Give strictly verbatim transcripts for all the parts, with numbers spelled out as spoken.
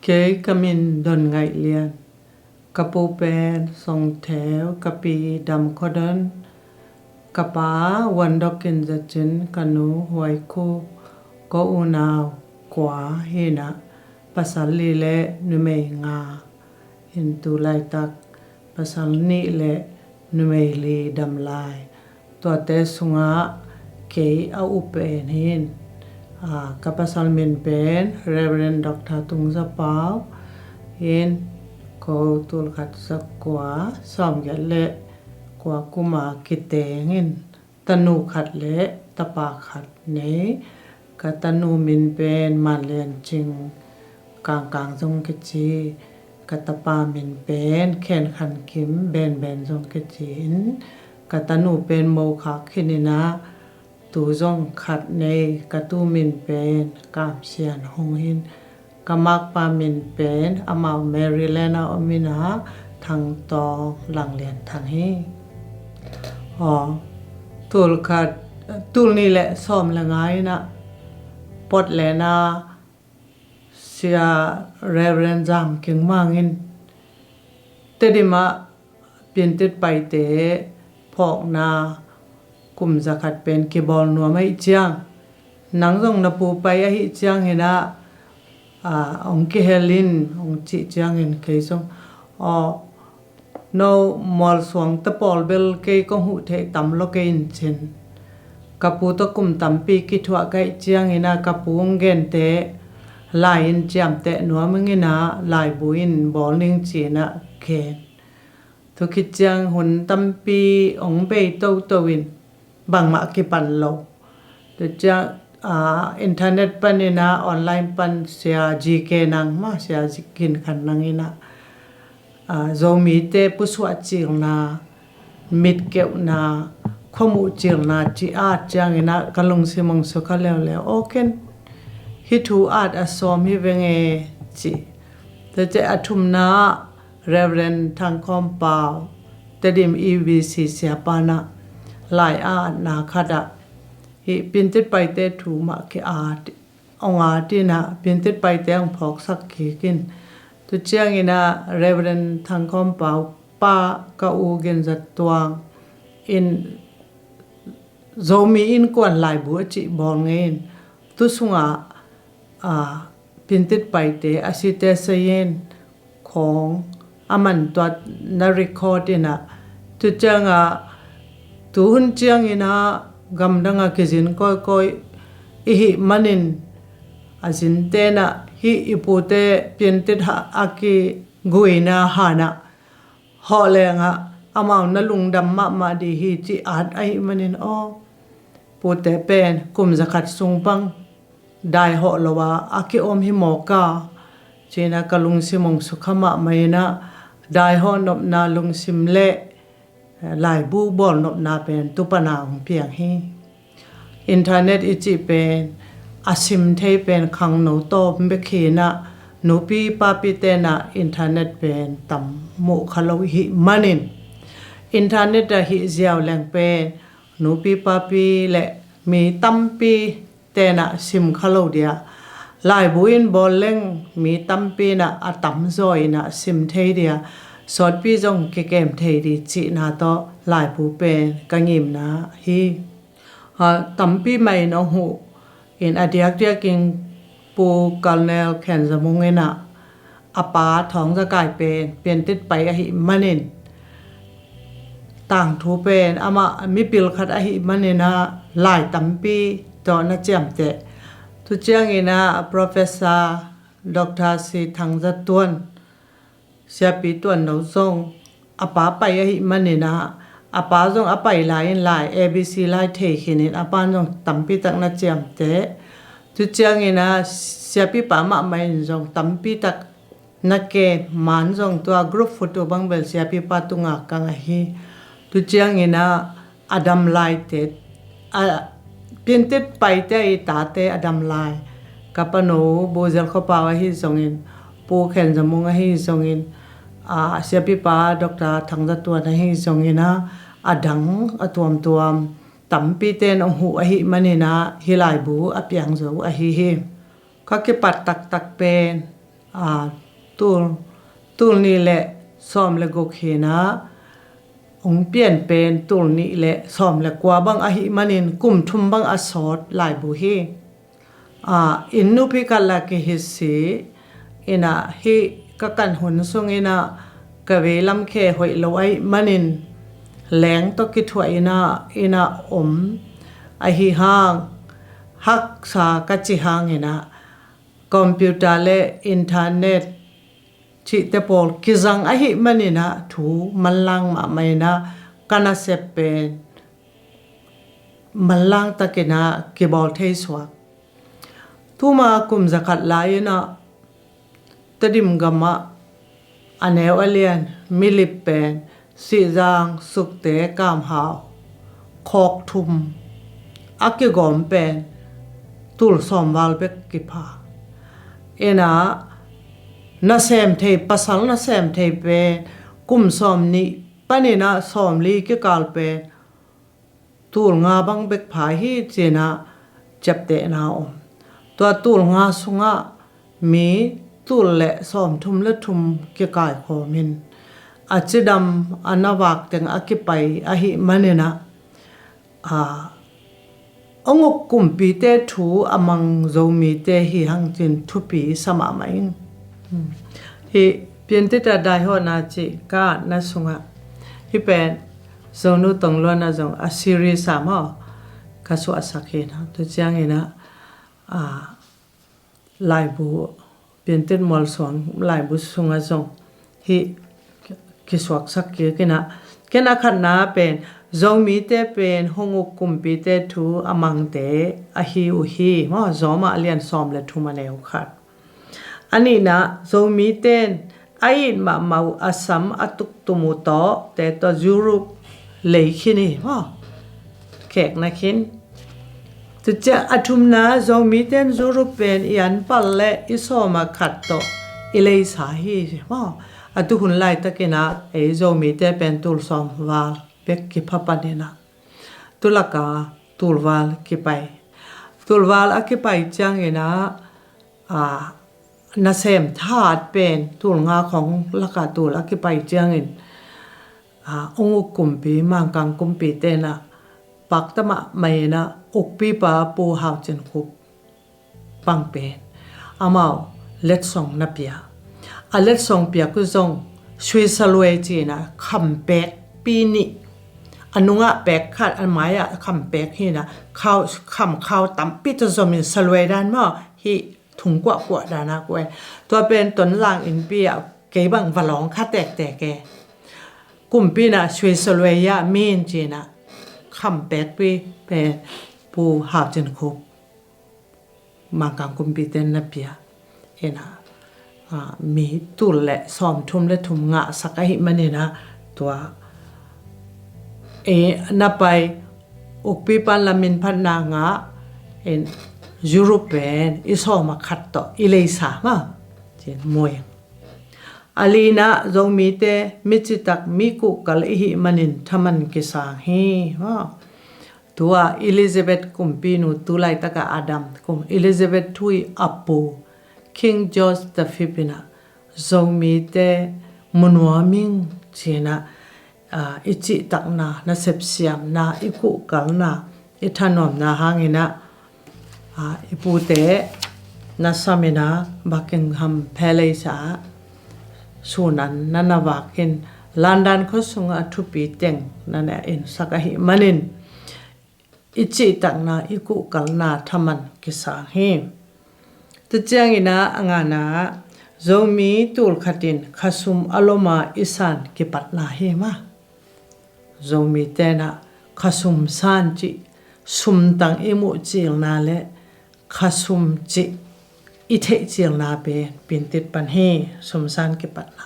Kei ka min Don Ngaih Lian. Ka pu pen Song Theu, ka pi Dam Kho Don, ka pa Wan Dok Kin Za Cin, ka nu Huai Khu, ka unau kua hi in ah, pasal li le numei nga hi in, tu laitak pasal nih le numei li dam lai. Tuate sungah kei a u pen hi in. Aa, ka pasal min pen Reverend Doctor Tung Za Pau hi in, ko tul khat za kua sawmgiat le kua kum a kiteng in, tanu khat le tapa khat nei. Ka tanu min pen Man Lian Cing, Kangkang zong kici. Ka tapa min pen Khen Khan Kim, Benben zong kici in. Ka tanu pen mo khak khin in ah, tu zong khat nei. Ka tu min pen Kam Sian Hung hi in. Ka makpa min pen amau Maryland a om in ah, Thang Tawng, Lang Lian Thang hi. Aw, tul khat, tul nih le sawm le nga in ah, Portland a Sia Reverend Zam King Mang in Tedim ah Piantit Paite phawkna kum za khat pen kibawl nuam ahih ciang, nang zong na pu pai ahih ciangin ah, aa, hong kihel in, hong cih ciangin kei zong, aw, no mualsuang ta pawl bel kei kong huh theih tam lo kei in cin. Ka pu tawh kum tampi kithuah ka hih ciangin ah, ka pu hong gente lai in ciamteh nuam ing in ah, laibu in bawl ning ci in ah gen. Tua khit ciang hun tampi hong bei toto in, bangmah kipan lo. Tua ciang, aa, internet panin ah, online pan Sia G K Nang mah, Sia Gin Khan Nang in ah, aa, Zomite pusuah cilna, mitkeuhna, khuamuh cilna ci at ciangin ah, ka lungsim hong sukha leuleu. Aw ken, hih thu at a sawm hi veng e, ci. Tua ciang a thumna ah Reverend Thang Khawm Pau, Tedim E B C siapa in ah, lai a atna khat ah, hih Piantit Paite thu mah ki-at, hong at in ah, Piantit Paite hong phawksak kik in. Tua ciangin ah Reverend Thang Khawm Pau pa, ka u Gin Za Tuang in Zomi Innkuan laibu a cih bawl ngei in. Tu sungah, aa, Piantit Paite a site sayin khawng a man tuat na record in ah, tu ciangah, tu hun ciangin ah gamdang a kizin kawikawi i hih manin, a zinte in ah hih i pute Piantit ah a kiguina han ah hawh leng ah amau na lungdam mahmah ding hi, ci at ahih manin, aw, pute pen kum za khat sung bang daihawh lo a a ki-om hi maw ka, ci in ah ka lungsim hong sukha mahmah in ah, daihawh nopna lungsim le, eh, laibu bawl nopna pen tu pan a hong piang hi. Internet i cih pen a sim thei pen khangno tawm bek hi in ah, nupi papite in ah internet pen tam muh kha lo i hih manin, internet ah hih ziau leng pen nupi papi le mi tampite in ah sim kha lo ding a, laibu in bawl leng mi tampi in ah a tamzaw in ah sim thei ding a, sawtpi zong kikem thei ding cihna tawh laibu pen ka ngimna hi. Aa, tampi mah in hong huh in, a diakdiakin Pu Colonel Khen Za Mung in ah, a pa Thawng Za Kai pen Piantit pai ahih manin, tangthu pen amah mipil khat ahih manin ah, lai tampi tawh na ciamteh. Tu ciangin ah Professor Doctor Si Thang Za Tuan, Siapi Tuan No zong a pa pai ahih manin ah, a pa zong a pai lai in lai, A B C lai thei khin in, a pa zong tampi tak na ciamteh. Tu ciangin ah Siapi pa mahmah in zong tampi tak na kem, man zong tua group photo bang bel Siapi pa tungah kang ahi. Tu ciangin ah a dam laite, a Piantit paite i tate a dam lai, ka pano Pu Zel Kho Pau ahi zongin, Pu Khen Za Mung ahi zongin, a Siapi pa Doctor Thang Za Tuan ahi zongin ah, a dang a tuamtuam tampite in hong huh ahih manin ah hih laibu a piang zo ahi hi. Ka kipat taktak pen a, tul, tul nih le sawm le guk hi-in ah, hong pian pen tul nih le sawm le kua bang ahih manin kum thum bang a sawt laibu hi. A, inn nupi khat la kihi si in ah, hih ka kan hun sungin ah ka veilam khe hoih lo ahih manin leng tawh kithuah in ah, inn ah om ahi hang, haksa ka ci hangin ah, computer le internet cihte pawl kizang ahih manin ah thu manlang mahmah in ah, ka nasep pen manlang takin ah kibawl thei suak. Tuma kum zakhat lai-in ah Tedim gamah a neu a lian milip pen Sihzang, Sukte, Kamhau khawk thum a kigawm pen tul sawm val bek kipha. In ah nasem thei, pasal nasem thei pen kum sawm nih panin ah sawm li kikal pen tul nga bang bek pha hi ci-in ah ciaptehna om. Tua tul nga sungah mi tul le sawm thum le thum kikaikhawm in, a cidam a na vak teng a kipai ahih manin ah, a, hong uk kumpite thu a mang Zomite hi hang ci-in thupi sa mahmah ing. Hmm. Hih Piantit a Daihawhna cih ka atna sungah, hih pen Zonu Tongluan ah zong a series ah maw ka suahsak hi-in ah, tua ciangin ah, a, laibu, Piantit Mualsuang laibu sungah zong hih kisuaksak kik in ah, ken a khatna pen Zomite pen hong uk kumpite thu a mangte ahi uh hi maw, Zawmah a lian sawm le thum a neu khat. A nihna, Zomite in a it mahmah uh Assam a tuktum uh tawh, te tawh Europe lei khin hi maw, khekna khin. Tua ciang a thumna, Zomite in Europe pen i an pal le i sawm ah khat tawh i leisa hi maw. A tuhun laitakin ah ei Zomite pen tul sawm val bek kipha panin ah, tu lak ah tul val kipai. Tul val a kipai ciangin ah, a, nasem thahat pen tul nga khawng lak ah tul a kipai ciangin, a, hong uk kumpi, Mangkang kumpite in ah pakta mahmah in ah ukpipa Pu Hau Cin Khup bang pen amau letsong na pia. A letsong piak uh zong Sui Salwei ci-in ah khampekpi nih, a nungah pek khat, a mai-ah khampek hi-in ah, khau, kham khau tampi tawh zom in, salwei dan maw, hih thung kuahkuah dan a kuah in. Tua pen Tonzang innpi ah kei bang va lawng kha tektek e. Kumpi in ah Sui Salwei ah min ci-in ah khampekpi pen Pu Hau Cin Khup, Mangkang kumpite in na pia in ah, a, mi tul le sawm thum le thum ngahsak ahih manin ah, tua e, na pai ukpipa in la minphatna ngah in, Europe pen i sawm ah khat tawh i leisa maw ci-in mu ing. A lina, Zomite mi citak mi kuhkal i hih manin thaman kisang hi maw. Tua Elizabeth kumpinu, tu laitak ah a dam kum, Elizabeth thu i a pu King George the Fifth in ah Zomite mu nuam ing ci-in ah, a, i cihtakna, nasep siamna, i kuhkalna, i thanuamna hangin ah, a, i pute na sam in ah Buckingham Palace ah sun an na na vak in, London khua sungah a thupi teng na na ensak ahih manin, i cihtakna, i kuhkalna thaman kisang hi. Tua ciangin ah a ngana, Zomi tul khat in khasum a lom a i san kipatna hi maw. Zomite in ah khasum san cih, sumtang i muh cilna le khasum cih i theih cilna pen Piantit pan hi, sumsan kipatna.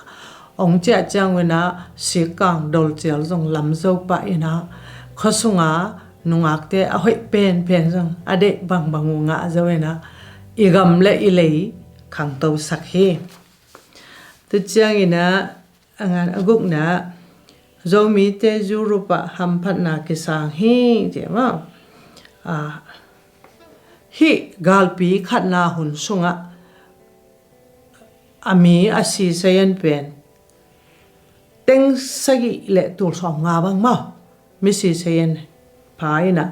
Ong ciah ciangun ah sikkang dolcial zong lam zo pah in ah, khua sunga nungakte a hoih penpen zong a deih bangbang uh ngah zo in ah, i gam le i lei khangtosak hi. Tua ciangin ah, a ngan a gukna, Zomite Europe ah hamphatna kisang hi, ci maw. A, hih galpi khatna hun sungah a mi a si sayan pen teng sagih le tul sawm nga bang maw, mi si sayan pha inah,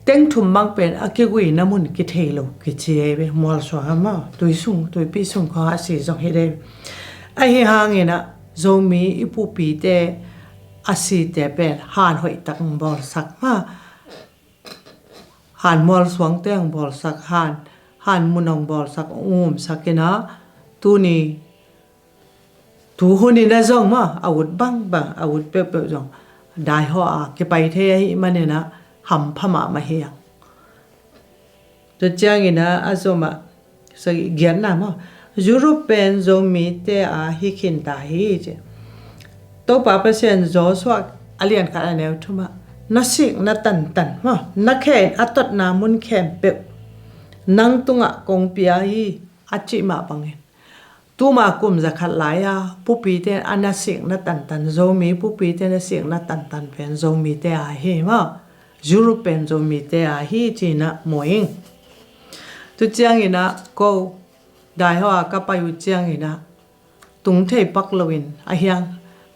teng thum bang pen a kiguina mun kithei lo kici ei ve, mualsuang a maw, tui sung, tuipi sung khawng a si zong hi dei. Ahi hanginah Zomi i pupite a site pen han hoihtak bawlsak maw, han mualsuangte hong bawlsak, han, han mun hong bawlsak, hong umsak inah, tuni, tu hun inah zong maw, a ut bangbang, a ut peuhpeuh zong daihaw a kipai thei ahih maninah hampha mahmah hi a. Tua cianginah a zomah, sagih, giatna maw, Europe pen Zomite a hi khinta hi ci. Topa Pasian Joshua a lian khat a neu thumah, na sikna tantan maw, na khen a totna mun khempeuh nang tungah kong pia hi, a cih mah bangin, tuma kum zakhat lai-a pupite a na sikna tantan, Zomi pupite na sikna tantan pen Zomite a hi maw, Europe pen Zomite a hi cinah mu ing. Tu cianginah ko daihaw a ka pai uh cianginah tung thei pak loin a hiang,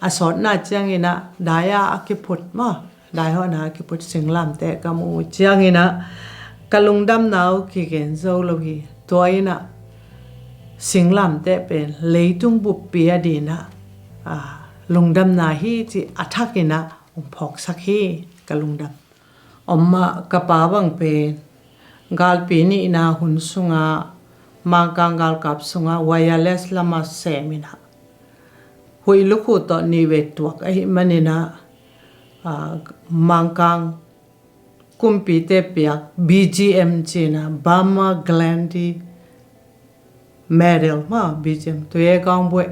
a sawtna cianginah dai-a a kiphut maw, daihawhna a kiphut singlamteh ka mu uh cianginah ka lungdamna uh kigen zo lo hi. Tua inah singlamteh pen leitung buppi a dinah, a, lungdamna hi ci a thakinah hong phawksak hi. Ka lungdam. Om mah, ka pa bang pen galpi nihna hun sungah Mangkang galkap sungah wireless lamah sem inah, huih lukhu tawh nih vei tuak ahih maninah, a, Mangkang kumpite piak B G M cinah, Burma Gandhi Medal maw, B G M, tuye gaungbueh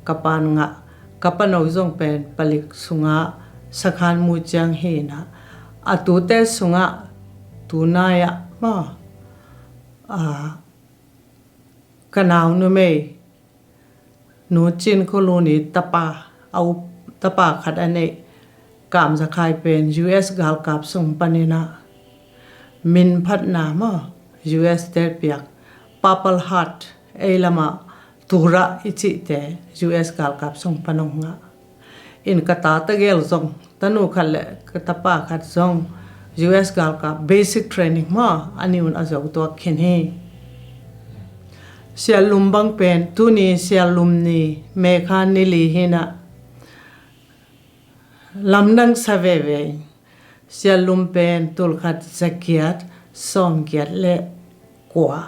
ka pan ngah, ka pano zong pen palik sungah sakhan mu ciang hinah, a tute sungah tunai-ah maw, a, ka nau numei Nu Cin Kholun i tapa, a up tapa khat a neih Kam Za Khai pen U S galkap sung paninah minphatna maw, U S te piak Purple Heart, ei lamah Tura i cihte U S galkap sung pan hong ngah. In ka ta tegel zong, tanu khat le ka tapa khat zong U S galkap basic training maw, a ni un a zo tuak khin hi. Sial Lum bang pen tuni Sial Lum ni, May kha ni li hinah, lamdang sa veve. Sial Lum pen tul khat za giat sawm giat le kua,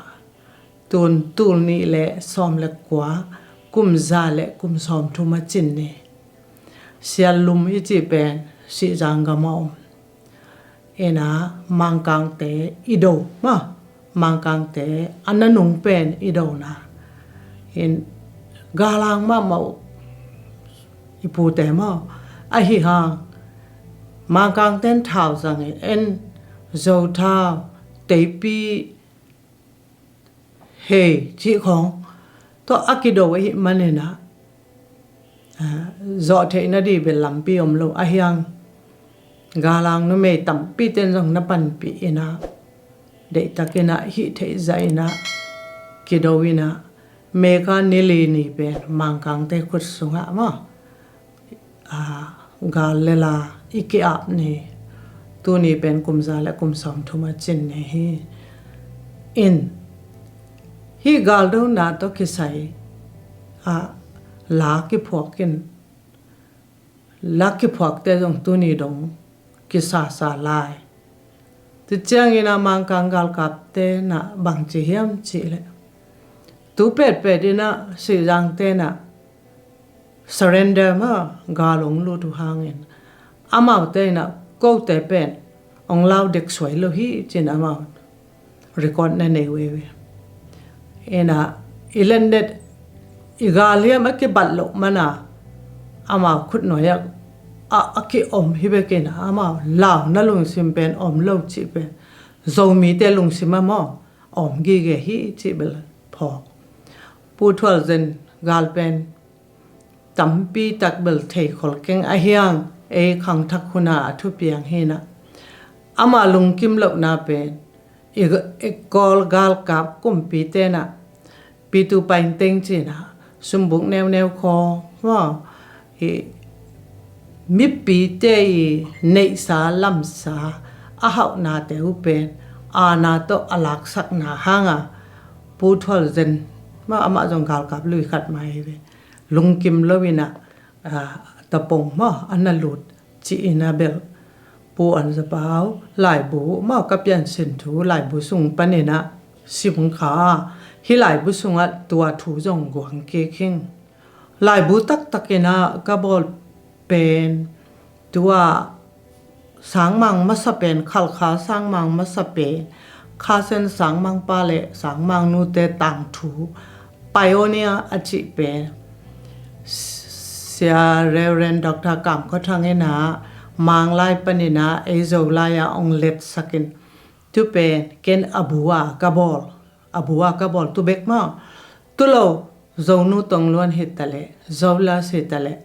tun tul nih le sawm le kua, kum za le kum sawm thum a cin ni. Sial Lum i cih pen Sihzang gam a om. Inah Mangkangte i do maw, Mangkangte a nanung pen i dona. In galang mahmah uh i pute maw. Ahi hang Mangkangte in thau zangin en, zo thau, teipi, hei cih khawng tawh a kido ahih maninah, a, zawh theihna dih bel lampi om lo. Ahi hang galang numei tampite in zong na panpih inah, deihtakinah hih theih zah inah kido inah, May kha ni li ni pen Mangkangte khut sungah maw, a, gal le la i ki-ap ni. Tuni pen kum za le kum sawm thum a cin ni hi. In, hih galdona tawh kisai, a, la kiphuak in, la kiphuakte zong tuni dong kisasa lai. Tu cianginah Mangkang galkapte nah bangci hiam cihleh, tu petpet inah Sihzangte nah surrender maw, gal hong lut uh hangin amaute inah kote pen hong lau dek suai lo hi cin amau record na nei veve. Inah i lendet i gal hiam a kibat loh mana amau khutnuai-ah a, a kiom hi bekin amau launa lungsim pen om lo cih pen Zomite lungsim ah maw om gige hi cih bel phawk. Pu Thual Zen gal pen tampi tak bel thei khol keng ahi hang ei khangthak huna a thupiang hinah, ama lungkim lohna pen i, i Kawl galkap kumpite nah Pitu painteng cina, sumbuk neuneu khawng maw, hih mipite i neihsa lamsa a hauhnate uh pen aana tawh a laksakna hanga Pu Thual Zen maw, amah zong galkap lui khat mah hi ve. Lungkim lo ina, a, tapong maw a na lut ci-in a belh. Pu An Za Pau laibu maw, ka piansin thu laibu sung panin a sim kha. Hih laibu sungah tua thu zong guang kik hing. Laibu taktakin a ka bawl pen tua Sangmang masa pen, Khalkha Sangmang masa pen, Khasen Sangmang pa le Sangmang nute tangthu, pioneer a cih pen Sia Reverend Doctor Kam Khua Thang in a Manglai panin a ei Zolai a ong letsakin, tu pen ken a bu a ka bawl, a bu a ka bawl tu bek maw. Tu lo, Zonu Tongluan hi ta leh, Zolas hi ta leh,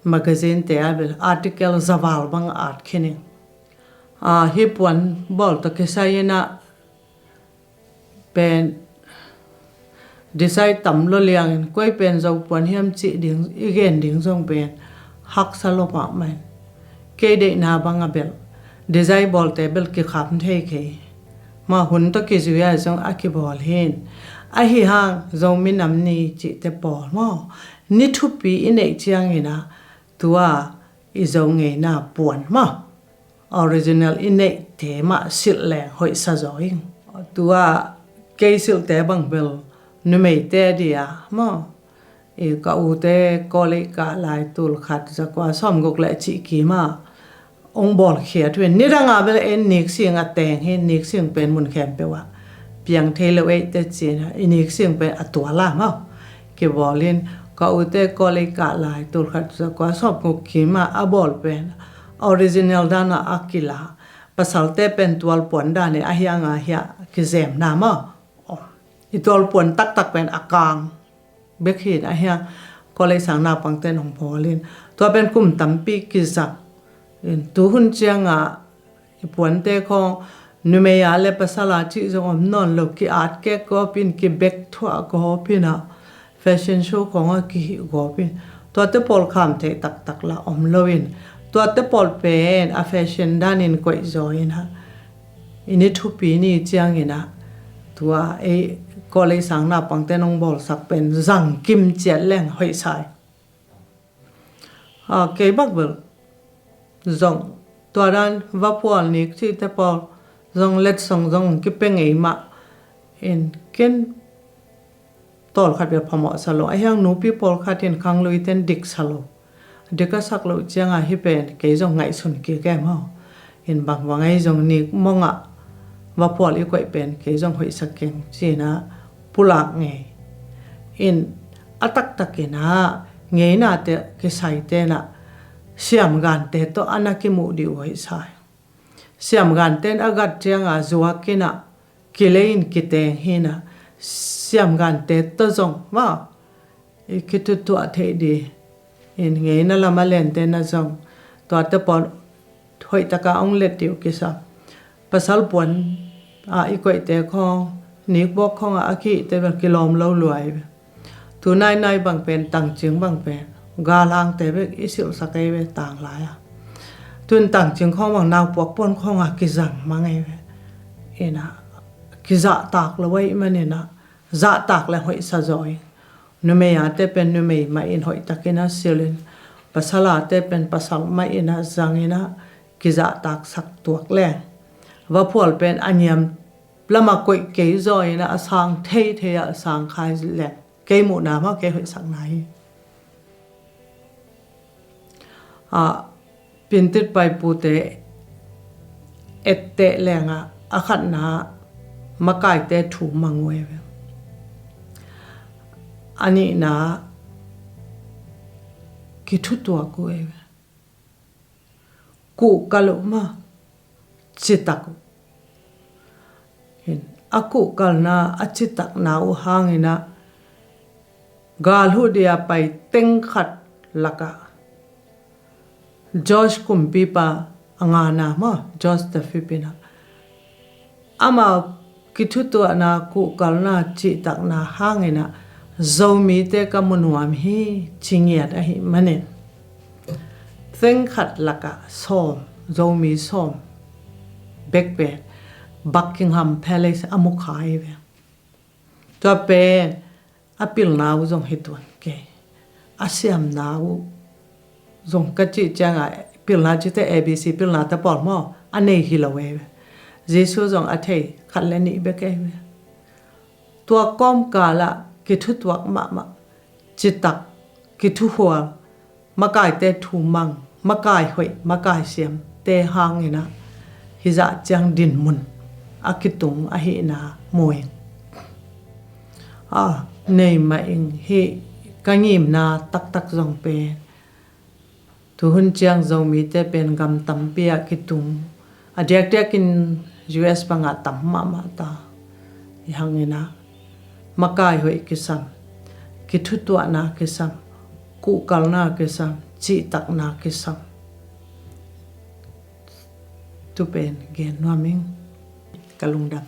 magazine te a bel article za val bang at khin ing. A, hih puan bawl tawh kisai in a pen design tam lo liangin koi pen Zo puan hiam cih ding i gen ding zong pen haksa lo mahmah in. Kei deihna bang a belh, design bawlte belh kikham thei kei. Mah hun tawh kizui a zong a kibawl hi in. Ahi hang Zo minam ni cihte pawl maw, ni thupi i neih ciangin a tua i Zo ngeina puan maw, original i neihte mah silh leng hoihsa zaw ing. Tua kei silhte bang bel numeite a dia maw, i ka ute college kah lai tul khat za kua sawm guk le cih kim a ong bawlkhiat uh in, nidang a bel en niksing a teng hi, niksing pen mun khempeuh ah piang thei lo eite cina, i niksing pen a tual a maw kibawl in, ka ute college kah lai tul khat za kua sawm guk kim a a bawl pen original dan a a kila. Pasalte pen tual puan dan i a hiang a hiah kizemna maw. Aw, i tual puan taktak pen a kang bek hi in a hiang college sang naupangte nong bawl in. Tua pen kum tampi kizang in, tuhun ciang a i puante khawng numei a le pasal a cih zong om nawn lo, ki-at kek gawp in, kibek thuah gawp in a, fashion show khawng a kihih gawp in. Tuate pawl kham theih taktak la om lo in, tuate pawl pen a fashion dan in koih zaw in a, i ni thupi ni ciangin a tua ei college sang naupangte nong bawlsak pen zang kim ciat leng hoihsa hi. A, kei bak bel zong tua dan va phual nik cihte pawl zong letsong zong kipia ngei mah in, ken tawlkhat bel phamawhsa lo. A hiang nupi pawlkhat in khangluite in diksa lo, dik a sak loh ciang a hih pen kei zong ngaihsun kik e maw. In bangbang ei zong nik mong ah va phual i koih pen kei zong hoihsa keng cina pulak ngei. In a taktak in a ngeinate kisaite in a siamgante tawh a na kimuh dih uh hoihsa hi. Siamgante in a gat ciang a zuak in a kilei in kiteng hi in a, siamgante tawh zong maw i kithutuah theih dih in, ngeina lam a lente na zong tuate pawl hoihtak a ong let dih uh kisa. Pasal puan a i koihte khawng, nikbawk khawng a a kihihte bel kilawm lo lua hi ve. Tu nainai bang pen tangcing bang pen galhangte bek i silhsak ei ve tanglai a. Tun tangcing khawng bang naupuak puan khawng a kizang mang ei ve. In a kizahtak lo ahih manin a zahtak le hoihsa zaw hi. Numei ate pen numei mah in hoihtakin a silh in, pasal ate pen pasal mah in a zang in a kizahtak sak tuak leng. Va phual pen a niam lam a koih kei zaw in a, a sang theithei a sang khai leng kei muhna mah kei hoihsakna hi. A, pintit paipute etteh leng a, a khatna makaite thu mang uh ei ve. A nihna kithutuak uh ei ve. Kuhkal uh mah citak uh. Hin, a kuhkalna a citakna uh hangin a galhuh dia pai teng khat lakah George kumpipa a ngana maw, George the Fifth in a, amau kithutuahna, kuhkalna, cihtakna hangin a Zomite ka mu nuam hi, ci ngiat ahih manin, seng khat lakah sawm, Zomi sawm bek pen Buckingham Palace a mu kha hi ve. Tua pen a pilna uh zong hi tuan kei, a siamna uh zong ka cih ciangah, pilna cite A B C pilna te pawl maw, a nei hi lo ei ve. Jesu zong a thei khat le nih bek ei ve. Tua kawmkalah kithutuak mahmah, citak, kithuhual, makaite thu mang, makai hoih, makai siamte hangin ah hih zah ciang dinmun a kitung ahihna mu ing. A nei mah ing. Hih ka ngimna taktak zong pen, tuhun ciang Zomite pen gam tampi ah kitung, a diakdiakin U S bangah tam mahmah ta. Hih hangin ah makai hoih kisam, kithutuahna kisam, kuhkalna kisam, cihtakna kisam. Tu pen gen nuam ing. Ka lungdam.